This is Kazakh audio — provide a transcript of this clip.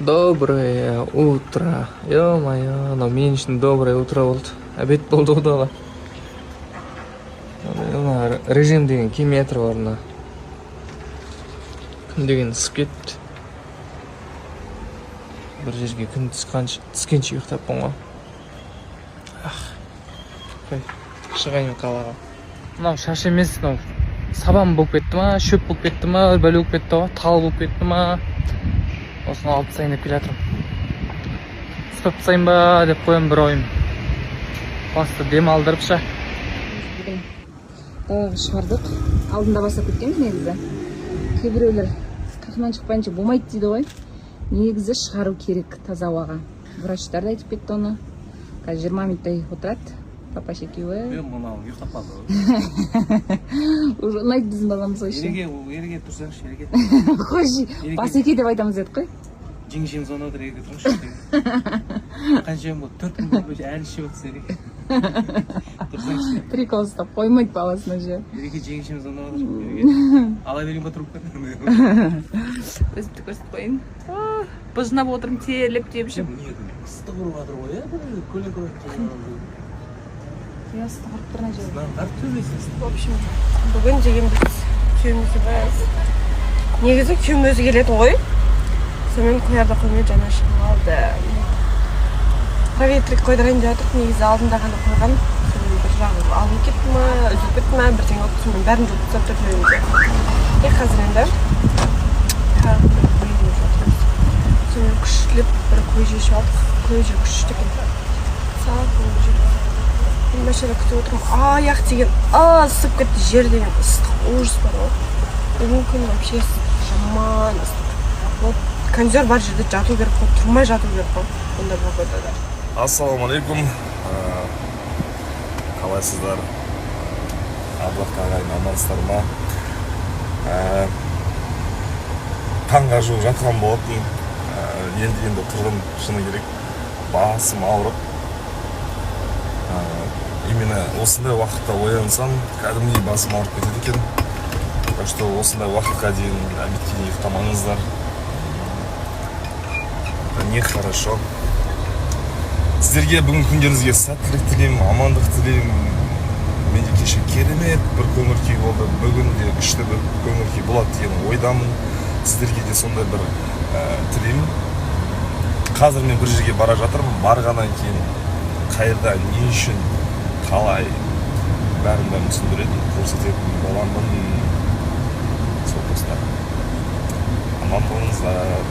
Доброе утро. Ё-моё, анау мен үшін доброе утро болды. Обед болды ғой дала. Мына режим деген келмей жатыр орнына. Күн деген ысып кетті. Бір жерге күн түскенше, түскенше ұйықтаппын ғой. Ах. Қой, шығайын қалаға. Мынау шаш емес, мынау сабан болып кетті ма, шөп болып кетті ма, бір бәле болып кетті ғой, тал болып кетті ма. Осыны алып тастайын деп келе жатырмын. Ұстап тастайын ба деп қоямын бір ойым. Басты демалдырып ша. Бүгін далаға шығардық. Алдында бастап кеткенбіз негізі. Кейбіреулер қырқынан шықпайынша болмайды дейді ғой. Негізі шығару керек таза ауаға. Врачтар да айтып кетті оны. Қазір 20 минуттай отырады папаша екеуі. Мен мынау ұйықтап қалды. Уже ұнайды біздің баламыз вообще. Ереке, ереке, тұрсаңшы, Ереке. Қойшы, басеке деп айтамыз дедік қой. Жеңешем звондап отыр, Ереке, тұрыңызшы. Қанша күн болды? 4 күн болды, әлі ішіп отырсың, Ереке. Тұрсаңшы. Прикол ұстап қоймайды баласына ше. Ереке, жеңешем звондап отыр. Ереке. Ала берейін ба трубканы? Өзімді көрсетіп қояйын. Быжынап отырмын, терлеп тепшіп. Ыстық ұрып жатыр ғой, иә? Көлеңке. Иә, ыстық ұрып тұр мына жерде. Мынаның төбесі ыстық. В общем, бүгін деген біз күйеуімізге барамыз. Негізі күйеуім өзі келетін ғой. Сонымен қоярда қоймай жаңа шығып алды. Проветрик қойдырайын деп жатырмық. Негізі алдында ғана қойған. Сонымен бір жағы алынып кетті ма, үзіліп кетті ма, бірдеңе болды. Сонымен бәрін жуып тастап тұр төбемізде. И қазір енді тағы бір қояйын деп жатырмыз. Сонымен күштілеп бір көже ішіп алдық. Көже күшті екен. Салқын көже. Мен машинада күтіп отырмын. Аяқ деген ысып кетті, жер деген ыстық, ужас бар ғой. Бүгін күн вообще жаман ыстық. Вот кондер бар жерде жату керек қой, тұрмай жату керек қой ондай погодада. Ассалаумағалейкум. Қалайсыздар, ардақты ағайын, амансыздар ма? Таңға жуық жатқан болатын. Енді енді тұрдым, шыны керек, басым ауырып. Именно осындай уақытта оянсам, кәдімгідей басым ауырып кетеді екен. Так что осындай уақытқа дейін, обедке дейін ұйықтамаңыздар, это нехорошо. Сіздерге бүгінгі күндеріңізге сәттілік тілеймін, амандық тілеймін. Менде кеше керемет бір көңіл күй болды, бүгін де күшті бір көңіл күй болады деген ойдамын. Сіздерге де сондай бір тілеймін. Қазір мен бір жерге бара жатырмын. Барғаннан кейін қайда, не үшін, қалай, бәрін бәрін түсіндіретін, көрсететін боламын. Сол, достар, аман болыңыздар.